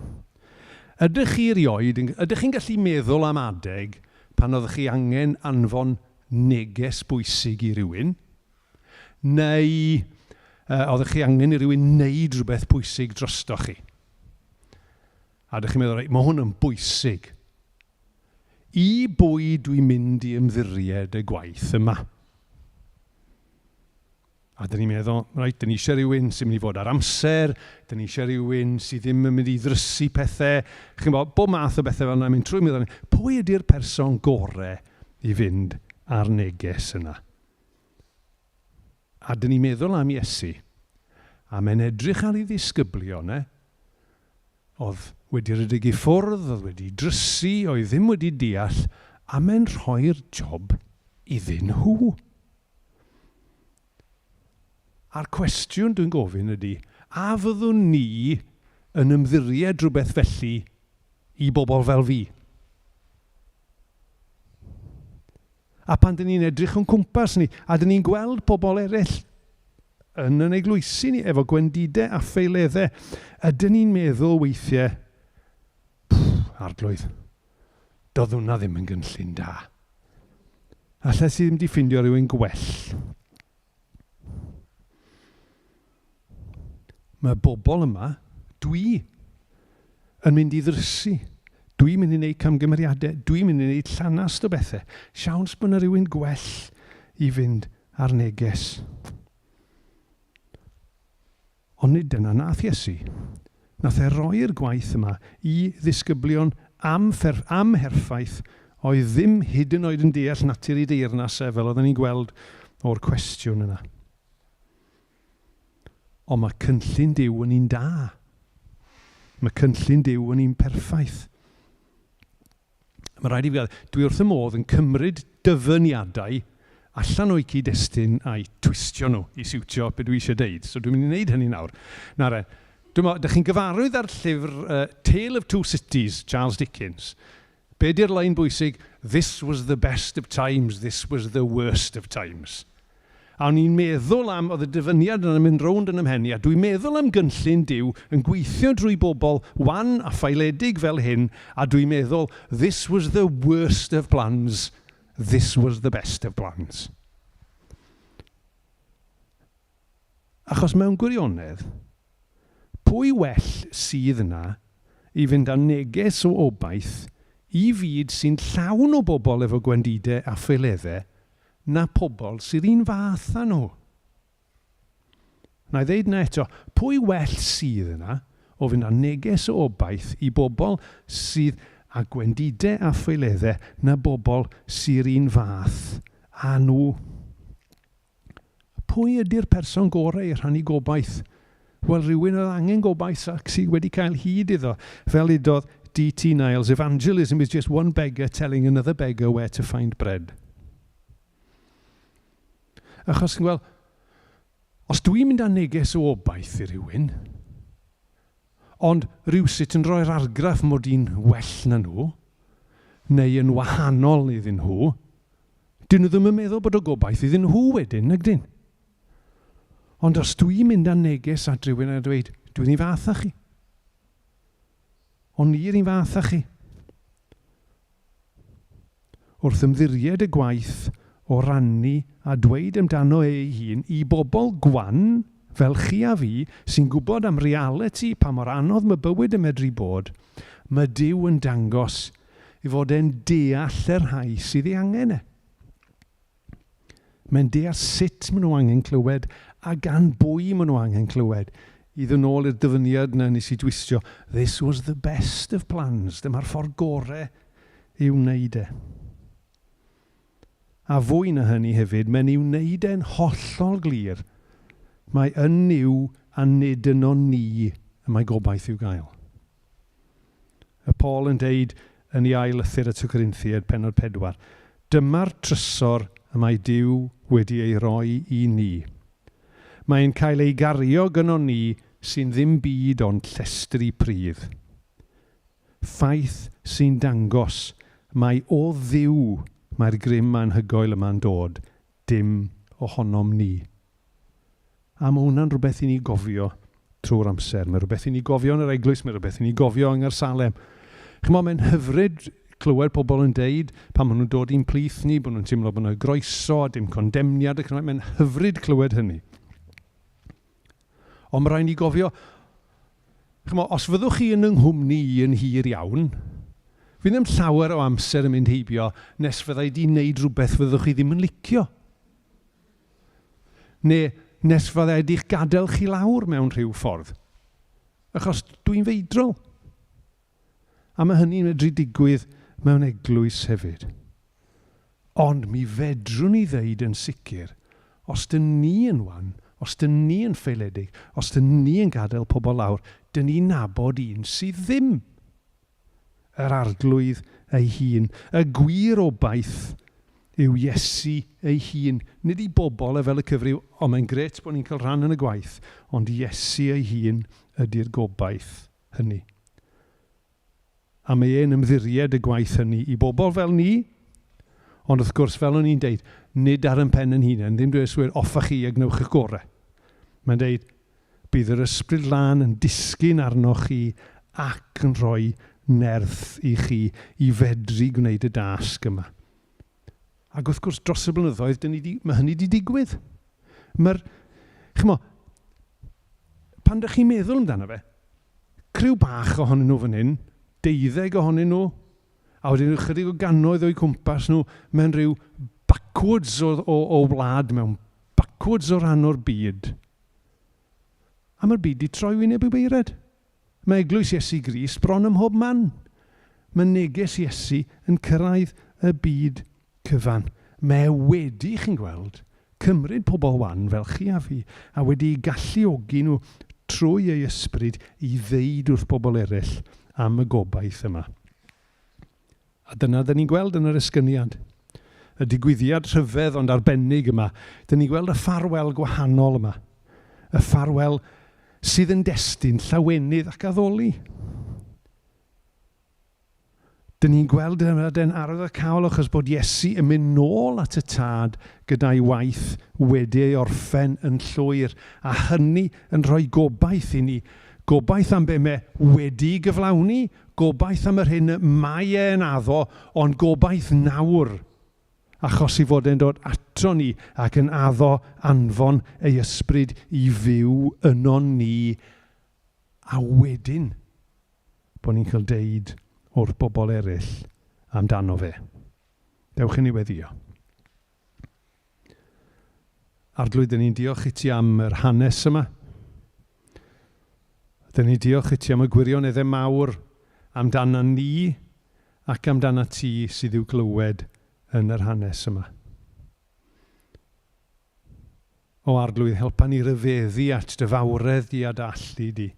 ydych chi erioed, ydych chi'n gallu meddwl am adeg pan oeddech chi angen anfon neges bwysig i rywun, neu uh, oeddech chi angen i rywun wneud rhywbeth pwysig drostoch chi? A ydych chi'n meddwl, reit, mae hwn yn bwysig. I bwy dwi'n mynd i ymddiried y gwaith yma? A dyn ni'n meddwl, reit, dyn ni eisiau rhywun sy'n mynd i fod ar amser, dyn ni eisiau rhywun sydd ddim yn mynd i ddrysu pethau, chi'n gwybod, bob math o bethau fel yna mynd trwy meddwl, pwy ydy'r person gore i fynd ar neges yna? A dyn ni'n meddwl am Iesu, a mae'n edrych ar ei ddisgyblion e, oedd wedi rhedeg i ffwrdd, oedd wedi drysu, oedd ddim wedi deall, a mae'n rhoi'r job iddyn nhw. A'r cwestiwn dwi'n gofyn ydy, a fyddwn ni yn ymddiried rhywbeth felly i bobl fel fi? A pan dyn ni'n edrych o'n cwmpas ni, a dyn ni'n gweld pobl eraill yn yn eglwysi ni, efo gwendidau a ffeileddau, ydyn ni'n meddwl weithiau, arglwydd, doedd hwnna ddim yn gynllun da. Alla ti ddim di ffindio rhywun gwell. Mae bobl yma, dwi, yn mynd i ddrysu. Dwi'n mynd i wneud camgymeriadau. Dwi'n mynd i wneud llanast o bethau. Siawns bod yna rhywun gwell i fynd ar neges. Ond nid dyna nath Iesu. Nath e roi'r gwaith yma i ddisgyblion amherffaith oedd ddim hyd yn oed yn deall natur ei deyrnas e, fel oedden ni'n gweld o'r cwestiwn yna. Ond mae cynllun Duw yn un da. Mae cynllun Duw yn un perffaith. Mae rhaid i fi gael... Dwi wrth y modd yn cymryd dyfyniadau allan o'u cyd-destun a'u twistio nhw i siwtio be dwi eisiau deud. So dwi'n mynd i wneud hynny nawr. Nawr e, dwi'n meddwl, dych chi'n gyfarwydd â'r llyfr uh, Tale of Two Cities, Charles Dickens. Be di'r lein bwysig? This was the best of times, this was the worst of times. A o'n i'n meddwl am, oedd y dyfyniad yna'n mynd rownd yn 'y mhen i, a dwi'n meddwl am gynllun Duw yn gweithio drwy bobl wan a ffaeledig fel hyn, a dwi'n meddwl, this was the worst of plans, this was the best of plans. Achos mewn gwirionedd, pwy well sydd yna i fynd â neges o obaith i fyd sy'n llawn o bobl efo gwendidau a ffaeleddau na pobl sydd un fath â nhw. Na i ddeud 'na eto, pwy well sydd yna o fynd â neges o obaith i bobl sydd â gwendidau a ffaeleddau na bobl sy'r un fath â nhw? Pwy ydy'r person gorau i rhannu gobaith? Wel, rhywun oedd angen gobaith ac sydd wedi cael hyd iddo. Fel udodd D.T. Niles, evangelism is just one beggar telling another beggar where to find bread. Achos, chi'n gweld, os dwi'n mynd â neges o obaith i rhywun, ond rhywsut yn rhoi'r argraff mod i'n well na nhw, neu yn wahanol iddyn nhw, dyn nhw ddim yn meddwl bod o gobaith iddyn nhw wedyn, nag dyn? Ond os dwi'n mynd â neges at rhywun a dweud, dwi'n un fath â chi. O'n i'r un fath â chi. Wrth ymddiried y gwaith o rannu a dweud amdano e ei hun i bobl gwan fel chi a fi sy'n gwybod am realiti pa mor anodd mae bywyd yn medru bod, Mae Duw yn dangos ei fod e'n deall y rhai sydd ei angen e. Mae'n deall sut maen nhw angen clywed a gan bwy maen nhw angen clywed. I ddod nôl i'r dyfyniad yna nes i dwistio, this was the best of plans. Dyma'r ffordd gore i'w wneud e. A fwy na hynny hefyd, mae'n ei wneud e'n hollol glir mai yn Nuw a nid yno ni y mae gobaith i'w gael. Y Paul yn deud yn ei ail lythyr at y Corinthiaid, pennod 4, Dyma'r trysor y mae Duw wedi ei roi i ni. Mae'n cael ei gario gynnon ni sy'n ddim byd ond llestri pridd. Ffaith sy'n dangos mai o Dduw mae'r grym anhygoel yma'n dod, dim ohonom ni. A mae hwnna'n rhywbeth i ni gofio trwy'r amser. Mae'n rhywbeth i ni gofio yn yr eglwys, mae'n rhywbeth i ni gofio yng Nghaersalem. Chimod, mae'n hyfryd clywed pobl yn deud pan maen nhw'n dod i'n plith ni, bod nhw'n teimlo bod yna groeso a dim condemniad ac yn y blaen. Mae'n hyfryd clywed hynny. Ond mae rhaid ni gofio, chimod, os fyddwch chi yn yng nghwmni i yn hir iawn, fydd ddim llawer o amser yn mynd heibio nes fydda i 'di wneud rhywbeth fyddwch chi ddim yn licio. Neu nes fydda i 'di'ch gadael chi lawr mewn rhyw ffordd. Achos dwi'n feidrol. A mae hynny'n medru digwydd mewn eglwys hefyd. Ond mi fedrwn ni ddeud yn sicr, os dyn ni yn wan, os dyn ni yn ffaeledig, os dyn ni yn gadael pobl lawr, dyn ni'n nabod un sydd ddim. Yr Arglwydd ei hun. Y gwir obaith yw Iesu ei hun. Nid i bobl e fel y cyfryw, ond mae'n grêt bod ni'n cael rhan yn y gwaith, ond Iesu ei hun ydy'r gobaith hynny. A mae e'n ymddiried y gwaith hynny i bobl fel ni, ond wrth gwrs, fel o'n i'n deud, nid ar yn pen yn hunain, ddim dweud swyr, off â chi a gwnewch eich gorau. Mae'n deud, bydd yr Ysbryd Lân yn disgyn arnoch chi ac yn rhoi nerth i chi i fedru gwneud y dasg yma. Ac wrth gwrs, dros y blynyddoedd, dyn ni di, mae hynny wedi digwydd. Mae'r, chimo, pan dych chi'n meddwl amdano fe, criw bach ohonyn nhw fan hyn, deuddeg ohonyn nhw, a wedyn ychydig o gannoedd o'u cwmpas nhw mewn rhyw backwards o, o, o wlad, mewn backwards o ran o'r byd. A mae'r byd wedi troi wyneb i waered. Mae Eglwys Iesu Grist bron ym mhob man. Mae neges Iesu yn cyrraedd y byd cyfan. Mae e wedi, chi'n gweld, cymryd pobl wan fel chi a fi, a wedi eu galluogi nhw trwy ei ysbryd i ddeud wrth bobl eraill am y gobaith yma. A dyna dyn ni'n gweld yn yr esgyniad. Y digwyddiad rhyfedd ond arbennig yma. Dyn ni'n gweld y ffarwel gwahanol yma. Y ffarwel sydd yn destun llawenydd ac addoli. Dyn ni'n gweld yma den arwyddocaol achos bod Iesu yn mynd nôl at y Tad gyda'i waith wedi ei orffen yn llwyr, a hynny yn rhoi gobaith i ni. Gobaith am be mae wedi'i gyflawni, Gobaith am yr hyn y mae e'n addo, ond gobaith nawr, achos ei fod e'n dod ato ni ac yn addo anfon ei ysbryd i fyw ynon ni, a wedyn bod ni'n cael deud wrth bobl eraill amdano fe. Dewch i ni weddïo. Arglwydd, dyn ni'n diolch i ti am yr hanes yma. Dyn ni'n diolch i ti am y gwirioneddau mawr amdana ni ac amdana ti sydd i'w glywed yn yr hanes yma. O Arglwydd, helpa ni ryfeddu at dy fawredd di a dy allu di.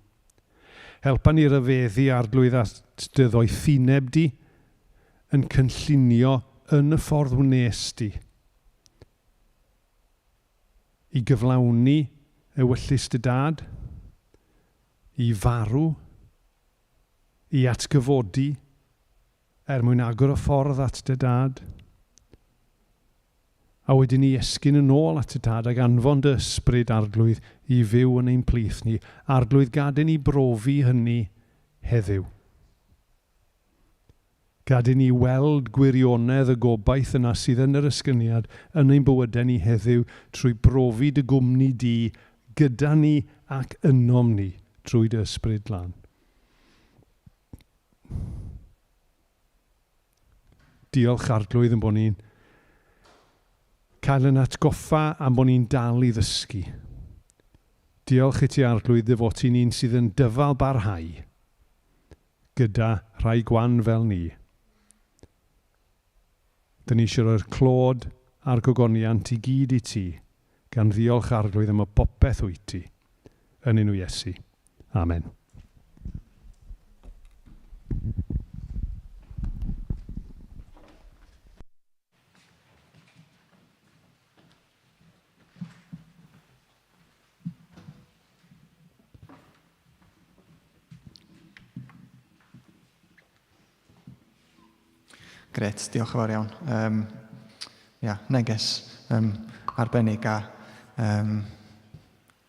Helpa ni ryfeddu, Arglwydd, at dy ddoethineb di, yn cynllunio yn y ffordd wnes di, i gyflawni ewyllys dy Dad, i farw, i atgyfodi, er mwyn agor y ffordd at dy Dad. A wedyn ni esgyn yn ôl at y Tad ac anfon dy Ysbryd, Arglwydd, i fyw yn ein plith ni. Arglwydd, gad i ni brofi hynny heddiw. Gad i ni weld gwirionedd y gobaith yna sydd yn yr esgyniad yn ein bywydau ni heddiw trwy brofi dy gwmni di gyda ni ac ynom ni trwy dy Ysbryd Glân. Diolch Arglwydd yn bod ni'n cael yn atgoffa am bod ni'n dal i ddysgu. Diolch i ti Arglwydd dy fod ti'n un sydd yn dyfal barhau gyda rhai gwan fel ni. Dyn ni eisiau rhoi'r clod a'r gogoniant i gyd i ti, gan ddiolch Arglwydd am y bopeth wyt ti. Yn enw Iesu. Amen. Gret, diolch yn fawr iawn. Um, ia, neges um, arbennig a um,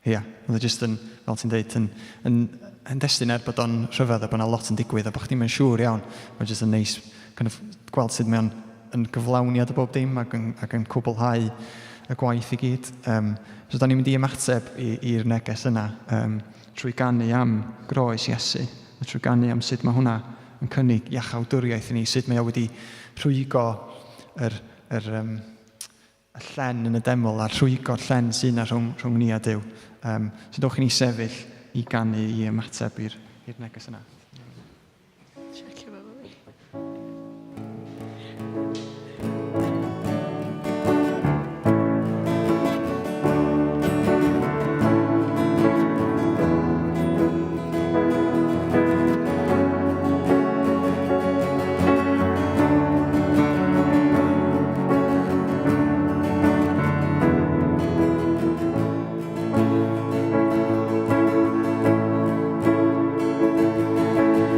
ia, oedd e jyst yn, fel ti'n dweud, yn, yn, yn destun er bod o'n rhyfedd a bod yna lot yn digwydd a bod chdi'n mynd siŵr iawn. Mae'n jyst yn neis kind of, gweld sut mae o'n yn gyflawniad o bob dim ac yn, ac yn cwblhau y gwaith i gyd. Um, so da ni'n mynd i ymateb i'r neges yna um, trwy ganu am groes Iesu, a trwy ganu am sut mae hwnna yn cynnig iachawdwriaeth i ni, sut mae o wedi rhwygo yr, yr, um, y llen yn y deml a'r rhwygo'r llen sy'n yna rhwng, rhwng ni a Duw. Um, so dowch i ni sefyll i ganu i ymateb i'r neges yna. Checio fo fi.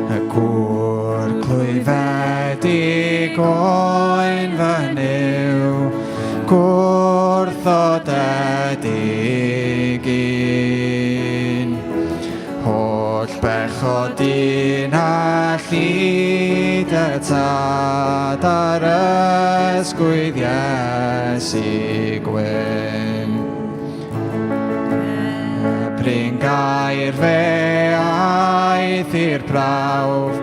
Y gŵr clwyfedig oen fy Nuw, gwrthodedig un. Holl bechod dyn a llid y tad ar ysgwydd Iesu gwyn. Prin gair fe aeth i'r prawf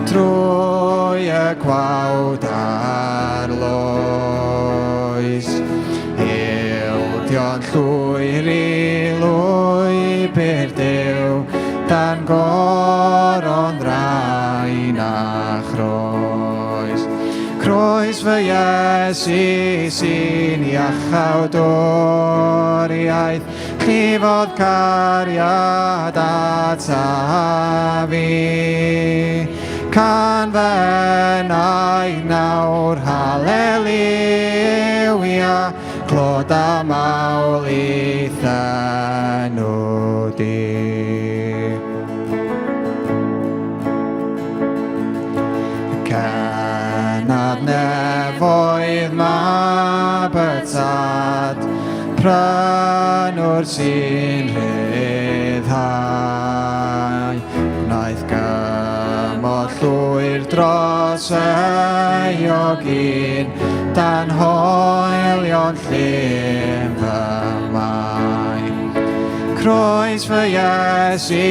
trwy y gwawd a'r loes. Ildio'n llwyr i lwybr Duw, dan goron ddrain a chroes. Croes fy Iesu sy'n iachawdwriaeth, llifodd cariad ataf fi. Can fy enaid nawr, haleluia, clod a mawl i'th enw di. Cenad nefoedd mab y tad, prynwr sy'n rhyddhau. Wnaeth gymod llwyr dros euog un, dan hoelion llym fy mai. Croes fy Iesu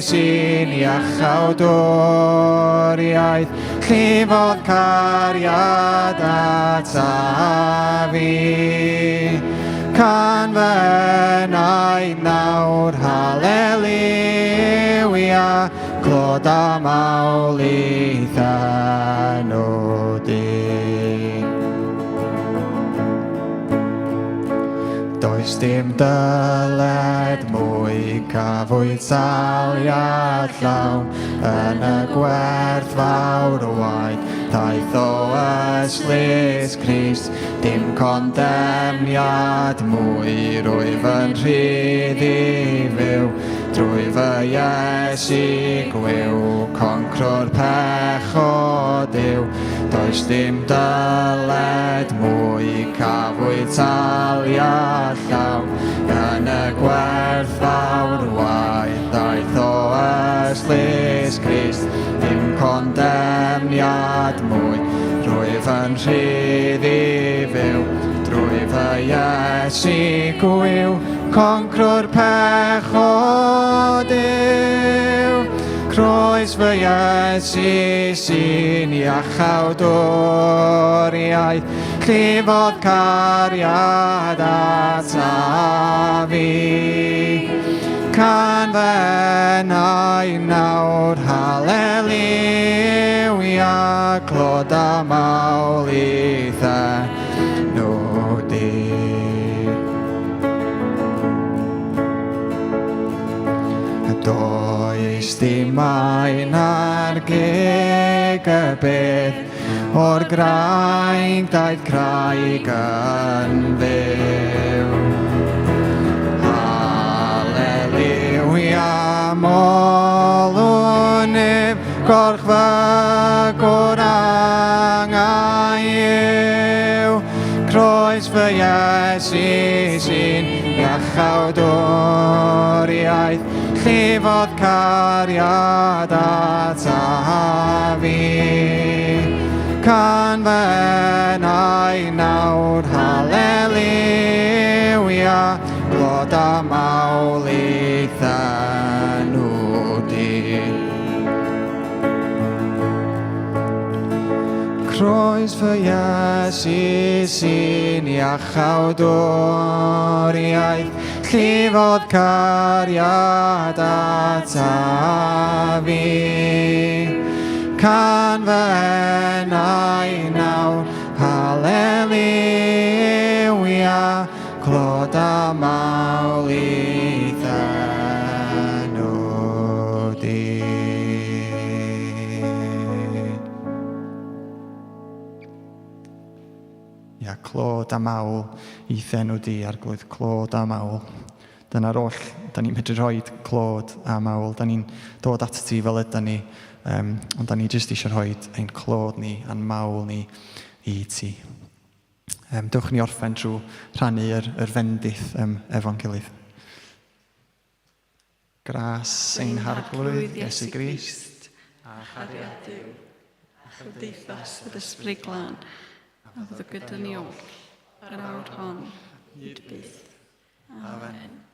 sy'n iachawdwriaeth, llifodd cariad ataf fi. Can fy enaid nawr, haleluia, clod a mawl i'th enw di. Does dim dyled mwy, cafwyd taliad llawn yn y gwerth fawr o waed. Daeth o ystlys Crist, dim condemniad mwy, rwyf yn rhydd i fyw drwy fy Iesu gwiw, concrwr pechod yw. Does dim dyled mwy, cafwyd taliad llawn yn y gwerth fawr waed. Daeth o ystlys Crist, dim condemniad mwy, rwyf yn rhydd i fyw drwy fy Iesu gwiw, concrwr pechod yw. Croes fy Iesu sy'n iachawdwriaeth, llifodd cariad ataf fi. Can fy enau nawr, haleliwia, clod a mawl i'th enw di. Does dim maen ar gig y bedd, o'r graig daeth craig yn fyw. Haleliwia, molwn ef, gorchfygwr angau yw. Croes fy Iesu sy'n iachawdwriaeth, llifodd cariad ataf fi. Can fy enau nawr, haleliwia, glod a mawl i'th enw di. Croes fy Iesu sy'n iachawdwriaeth, llifodd cariad ataf fi. Can fy enau nawr, haleliwia, clod a mawl i'th enw di. Ia, clod a mawl i'th enw di, Arglwydd, clod a mawl. Dyna'r oll, da ni'n medru rhoi clod a mawl. Da ni'n dod at ti fel yda ni, ond da ni jyst eisiau rhoi ein clod ni a'n mawl ni i ti. Dewch ni orffen trwy rhannu yr fendith efo'n gilydd. Gras ein Harglwydd Iesu Grist, a chariad Duw, a chymdeithas yr Ysbryd Glân, a fyddo gyda ni oll, yr awr hon, hyd byth. Amen.